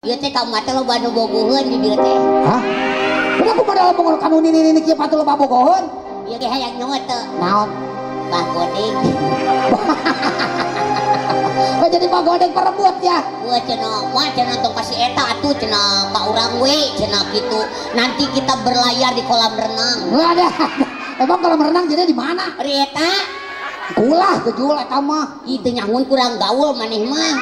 Ieu teh ka mah teh loba nu bogoheun di dieu teh. Hah? Udah aku modal ngomong kanu nini nini kieu patuh loba bogoheun. Ieu ge hayang nyawa teu? Naon? Bah Godeng. Oh, jadi Pak Godeng perebut ya? Wah, cenah, wah cenah tong kasih eta atuh cenah ka urang we cenah kitu. Nanti kita berlayar di kolam renang. Nggak ada. Emang kolam renang jadi di mana? Ari eta. Kulah kejul eta mah. Itu nyangun kurang gaul maneh mah.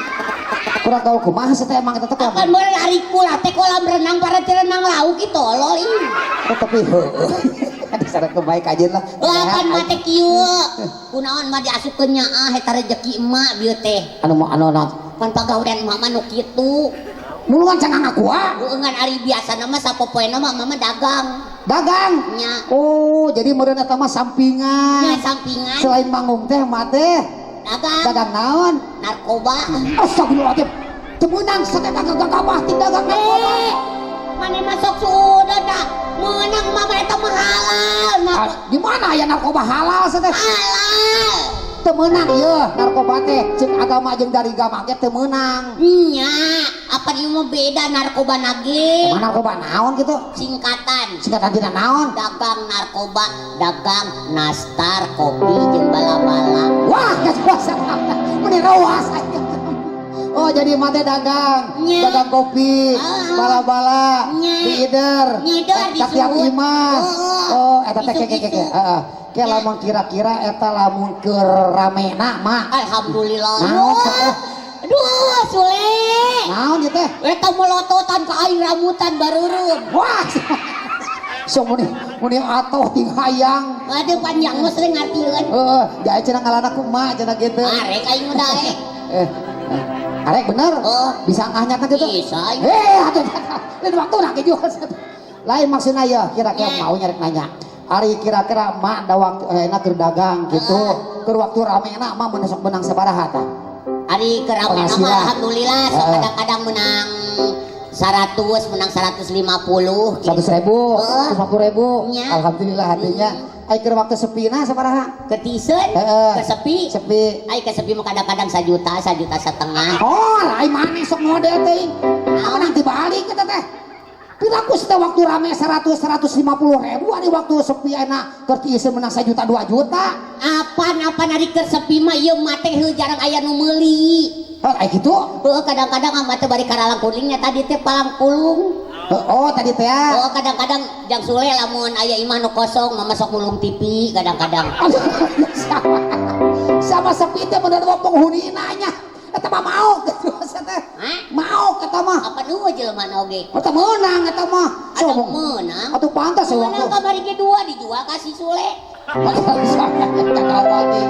Kurang gaul kumaha sih teh emang eta teh kolam? Akan boleh ari kulah teh kolam renang para renang lauk kitu tolol ih. Oh, tapi heueuh. Ada syarat kebaik aja lah. Wah, kan mah teh kieu. Kunaon mah diasupkeun nyaah eta rezeki emak bieu teh. Anu mau anu naon? Pan pagawean emak mah nu kitu. Mulungan cangang aku ah. Heueuh, ngan ari biasana mah sapopoena mah mama dagang. Dagang. Nya. Oh, jadi meureun eta mah sampingan. Nya, sampingan. Selain manggung teh mah teh dagang. Dagang naon? Narkoba. Astagfirullahaladzim. Teu meunang sateh gagah ti dagang narkoba. Eh, maneh masuk sudah dah. Meunang mama eta mah halal. Ah, di mana aya narkoba halal sateh? Halal. Teu meunang ieu narkoba teh, ceuk agama jeung dari agama ge teu meunang. Nya, apa ieu mah beda narkoba nage. Emang narkoba naon gitu? Singkatan. Singkatan tina naon? Dagang narkoba, dagang nastar, kopi jeung bala-bala. Wah, kasuasa. Meni rawas. Oh, jadi mah teh dagang, Nya. Dagang kopi, Ah. bala-bala, Nya. diider, Ngider, ka tiap disuhut. imah. Heeh. Oh, eta teh ke ke ke. Gitu-gitu. Heeh. Ke lamun kira-kira eta lamun keur ramena mah. Alhamdulillah. Naon, Wah. teh? Aduh, Sule. Naon ieu teh? Eta melototan ka aing rambutan barurum. Wah. So muni muni atoh ting hayang. Aduh, panjang mah sering ngartieun. Heeh, jae cenah ngalana ku emak cenah kitu. Arek aing mah daek. Eh, eh, arek bener? Oh. Bisa ngahnyatna gitu? Bisa, aing. Eh, atuh lain waktu nak jual. Lain maksudnya ya, kira-kira Ya. mau nyarek nanya. Ari kira-kira mak da waktu enak keur dagang gitu. Keur waktu rame enak mak mun sok menang sabaraha tah? Ari keur rame mah Penghasilan. Alhamdulillah sok kadang-kadang menang 100, menang 150 gitu. 100 ribu, Heeh. 50 ribu. Nya. Alhamdulillah hatinya. Ari keur waktu sepina sabaraha? Ketiseun, Heeh. kesepi. Sepi. Ai kesepi mah kadang-kadang 1 juta, 1,5 juta. Oh, lain maneh sok model teh. Apa nanti balik kita teh? Piraku teh waktu rame 100 150 ribu, ari waktu sepi enak keur tiiseun menang 1 juta 2 juta. Apan apan ari keur sepi mah ieu mah teh heuh jarang aya nu meuli. Oh, kayak gitu. Heuh, kadang-kadang mah teh bari karalang kulingnya tadi teh palang kulung. Oh, tadi teh ya. Oh, kadang-kadang jang Sule lamun aya imah nu kosong mama sok mulung TV kadang-kadang. Aduh, sama, sama sepi teh bener penghuni nanya. Eta mah mau gitu teh. Hah? Mau eta mah. Apa dua jelema oge? Eta meunang eta mah. Ada Sombong. meunang. Atuh pantas ya Meunang waktu. kamari ge dua dijual ka si Sule. Kagak lagi.